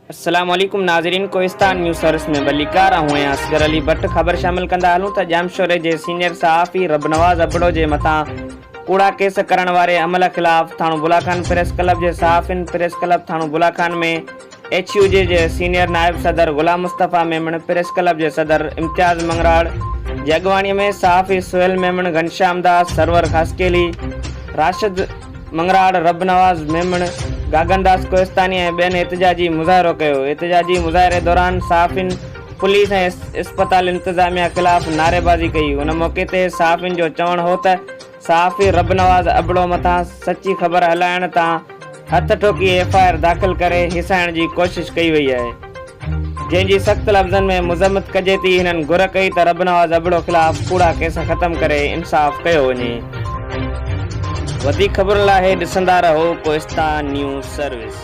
السلام عليڪم ناظرين ڪوهستان نيوز سروس ۾ ڀليڪار آئون آهيان اصغر علي ڀٽ خبر شامل ڪندا هلون ته ڄامشوري جي سينيئر صحافي ربنواز ابڙو جي مٿان ڪوڙا ڪيس ڪرڻ واري عمل خلاف ٿاڻو بلاخان پريس ڪلب جي صحافين پريس ڪلب ٿاڻو بلاخان ۾ ايڇ يو جي جي سينيئر نائب صدر غلام مصطفيٰ ميمڻ، پريس ڪلب جي صدر امتياز مڱراڙ جي اڳواڻي ۾ صحافي سهيل ميمڻ، گهنشام داس، سرور خاصخيلي، راشد مڱراڙ، رب نواز ميمڻ، گاگن داس ڪوهستاني ۽ ٻين احتجاجي مظاهرو ڪيو. احتجاجي مظاهري دوران صحافين پوليس ۽ اسپتال انتظاميا خلاف نعريبازي ڪئي. ان موقعي تي صحافين جو چوڻ هو ته صحافي ربنواز ابڙو مٿان سچي خبر هلائڻ تان هٿ ٺوڪي ايف I R داخل ڪري هيسائڻ جي ڪوشش ڪئي وئي آهي، جنهن جي سخت لفظن ۾ مذمت ڪجي ٿي، هنن گهر ڪئي ته ربنواز ابڙو خلاف ڪوڙا ڪيس ختم ڪري انصاف ڪيو وڃي. وڌيڪ خبرن لاء ڏسندا رهو ڪوهستان نيوز سروس.